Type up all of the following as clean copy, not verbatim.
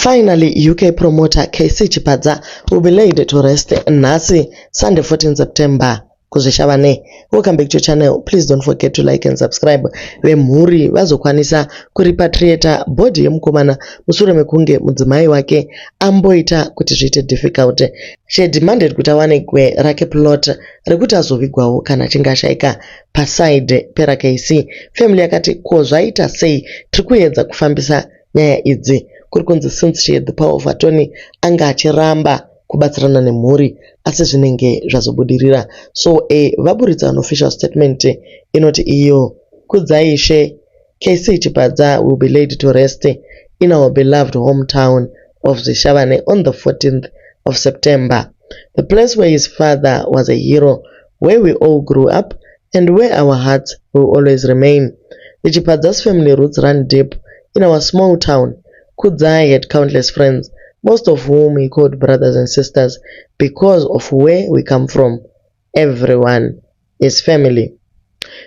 Finally, UK promoter KC Chipadza will be laid to rest nhasi, Sunday 14 September, kuZvishavane. Welcome back to your channel. Please don't forget to like and subscribe. Vemhuri vazokwanisa kurepatriata body yemukomana mushure mekunge mudzimai wake amboita kuti zviite difficult. She demanded kuti awanikwe rake plot rekuti azovigwawo kana achinge ashaika paside peraKC. Family yakati, "Ko zvaita sei? Tiri kuedza kufambisa nyaya idzi." Kuri kunzi since she had the power of attorney, anga achiramba kubatsirana nemhuri, asi zvinenge zvazobudirira. So vaburitsa an official statement inoti iyo, "Kudzaishe KC Chipadza will be laid to rest in our beloved hometown of Zvishavane on the 14th of September, the place where his father was a hero, where we all grew up and where our hearts will always remain. The Chipadza's family roots run deep in our small town. Kudzai had countless friends, most of whom he called brothers and sisters because of where we come from. Everyone is family.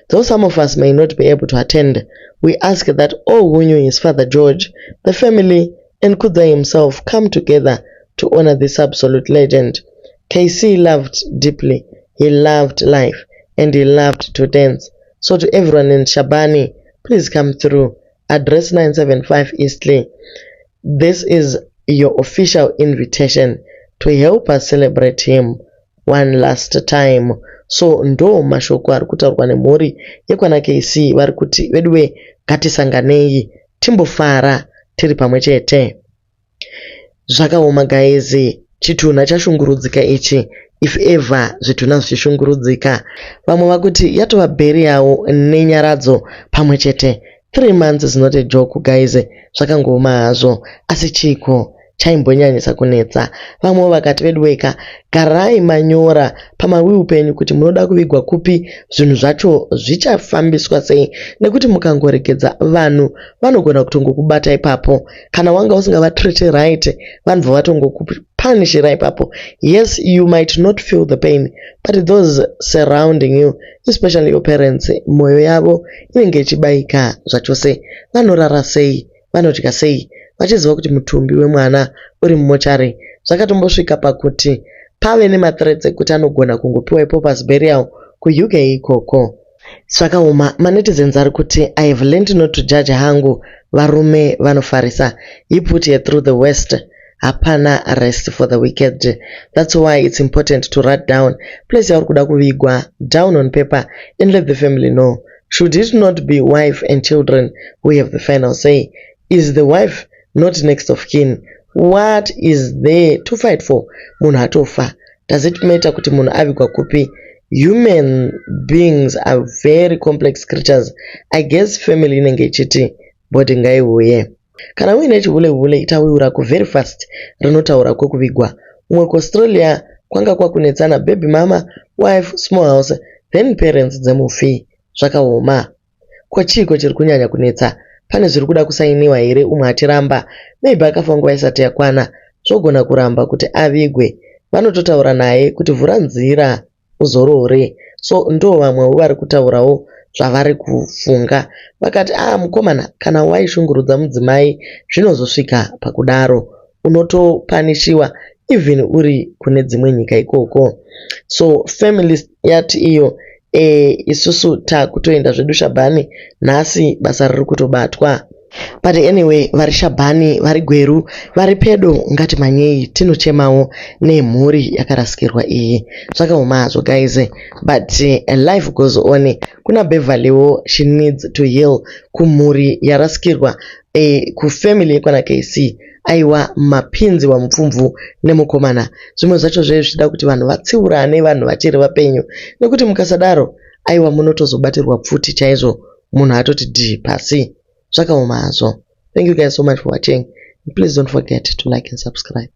Though some of us may not be able to attend, we ask that all who knew his father George, the family, and Kudzai himself come together to honor this absolute legend. KC loved deeply, he loved life, and he loved to dance. So to everyone in Shabani, please come through. Address 975 Eastleigh. This is your official invitation to help us celebrate him one last time." So ndo mashoko ari kutaurwa nemhuri yekwana KC. Vari kuti, "Veduwe, ngatisanganei timbofara tiri pamwe chete." Zvakaoma guys, chitunha chashungurudzika ichi, if ever zvitunha zvichishungurudzika. Vamwe vakuti yatova burial nenyaradzo pamwe chete. 3 months is not a joke, guys. Zvakangooma hazvo, asi chiko chaimbonyanyisa kunetsa? Vamwewo vakati, "Veduweka, garai manyora pamawill penyu kuti munoda kuvigwa kupi, zvinhu zvacho zvichafambiswa sei, nekuti mukangoregedza vanhu vanogona kutongokubata ipapo. Kana wanga usingavatreat right, vanobva vatongokupunishira ipapo." Yes, you might not feel the pain, but those surrounding you, especially your parents, mwoyo yavo inenge ichibayika zvachose. Vanorara sei, vanodya sei, vachiziva kuti mutumbi wemwana uri mumochari? Zvakatombosvika pakuti pave nemathreats ekuti anogona kungopiwa ipaupers burial kuUK ikoko. Zvakaoma. Manetizens ari kuti, "I have learned not to judge hangu. Varume vanofarisa. He put her through the worst. Hapana rest for the wicked. That's why it's important to write down place yauri kuda kuvigwa down on paper and let the family know. Should it not be wife and children who have the final say? Is the wife not next of kin? What is there to fight for? Munhu atofa. Does it matter kuti munhu avigwa kupi? Human beings are very complex creatures. I guess family inenge ichiti body ngaiuye. Kana uine chihule-hule, ita will rako very fast rinotaura kwekuvigwa. Umwe kuAustralia kwanga kwakunetsana baby mama, wife, small house, then parents dzemufi. Zvakaoma. Ko chiiko chiri kunyanya kunetsa? Pane zviri kuda kusainiwa here umwe achiramba? Maybe akafa nguva isati yakwana, zvogona kuramba kuti avigwe. Vanototaura naye kuti vhura nzira uzorore." So ndo vamwewo vari kutaurawo zvavari kufunga. Vakati, "A mukomana, kana waishungurudza mudzimai zvinozosvika pakudaro, unotopanishiwa even uri kune dzimwe nyika ikoko." So family yati iyo, "Isusu takutoenda zvedu Shabhani nhasi, basa riri kutobatwa." But anyway, vari Shabhani, vari Gweru, vari pedo, ngatimhanyei tinochemawo nemhuri yakarasikirwa iyi. Zvakaoma hazvo guys, but life goes on. Kuna Beverlywo, she needs to heal. Kumhuri yarasikirwa, kufamily yekwana KC, aiwa, mapinzi wamupfumvu nemukomana. Zvimwe zvacho zvee zvichida kuti vanhu vatsiurane vanhu vachiri vapenyu, nekuti mukasadaro, aiwa, munotozobatirwa pfuti chaizvo, munhu atoti dhii pasi. Zvakaoma hazvo. Thank you guys so much for watching. Please don't forget to like and subscribe.